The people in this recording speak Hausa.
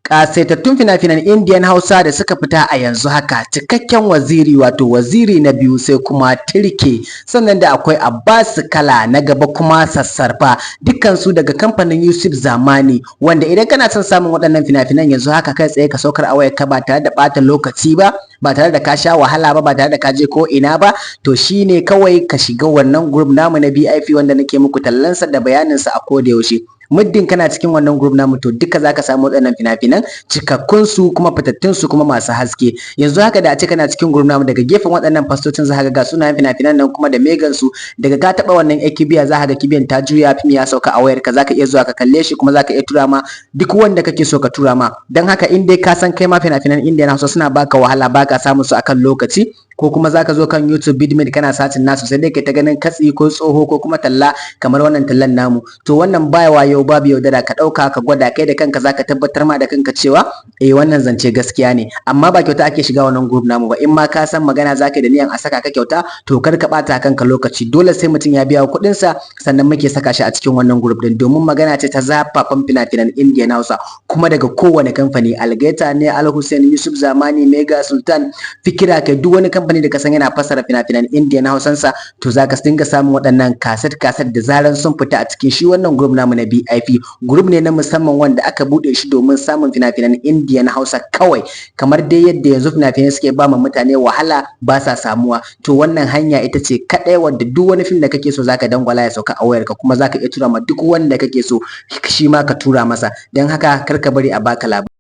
Ƙasaitattun fina-finan Indiyan Hausa da suka fita a yanzu haka: Cikakken Waziri, wato Waziri na Biyu, sai kuma Tirke, sannan da akwai Abbas Kala na gaba, kuma Sassarfa, dukkansu daga kamfanin Yusuf Zamani, wanda idan kana son samun waɗannan fina-finan yanzu haka kai tsaye ka saukar a wayarka ba tare da ɓata lokaci ba, ba tare da ka sha wahala ba, ba tare da ka je ko ina ba, to shine kawai ka shiga wannan group namu na VIP wanda nake muku tallansa da bayaninsa a koda yaushe. Muddin kana cikin wannan group namu, to duka zaka samu waɗannan fina-finan, cikakkun su kuma fitattun su kuma masu haske. Yanzu haka da a ce kana cikin group namu, daga gefen waɗannan fastocin za ka ga sunayen fina-finan nan kuma da megan su. Daga ka taɓa wannan yan kibiya, za ka ga kibiyan ta juya, fim ya sauka a wayarka. Zaka iya zuwa ka kalle shi, kuma zaka iya tura ma duk wanda kake so ka tura ma. Don haka in dai ka san kai ma fina-finan Indiyan Hausa suna baka wahala, baka samun su akan lokaci, ko kuma zaka zo kan YouTube Vidmate kana searching nasu, sai dai kai ta ganin katsi ko tsoho ko kuma talla kamar wannan tallan namu, to wannan baya wayo, babu yaudara. Ka ɗauka ka gwada, kai da kanka zaka tabbatar ma da kanka cewa eh, wannan zance gaskiya ne. Amma ba kyauta ake shiga wannan group namu ba. In ma ka san magana zaka da niyan a saka ka kyauta, to kar ka ɓata kanka lokaci. Dole sai mutum ya biya kuɗin sa sannan muke saka shi a cikin wannan group din, domin magana ce ta zafafan fina-finan Indian Hausa, kuma daga kowane kamfani: Algaita ne, Al Hussein, Yusuf Zamani, Mega, Sultan, Fikira, kai duk wani kamfani da ka san yana fassara fina-finan Indian Hausansa, to zaka dinga samun waɗannan kaset kaset da zaran sun fita a cikin shi wannan group namu na VIP. Group ne na musamman wanda aka buɗe shi domin samun fina-finan Indian Hausa kawai. Kamar dai yadda yanzu fina-finai suke ba mutane wahala, ba sa samuwa, to wannan hanya ita ce kaɗai wadda duk wani fim da kake so zaka dangwala ya sauka a wayarka, kuma zaka iya tura ma duk wanda kake so shi ma ka tura masa. Don haka kar ka bari a baka labari.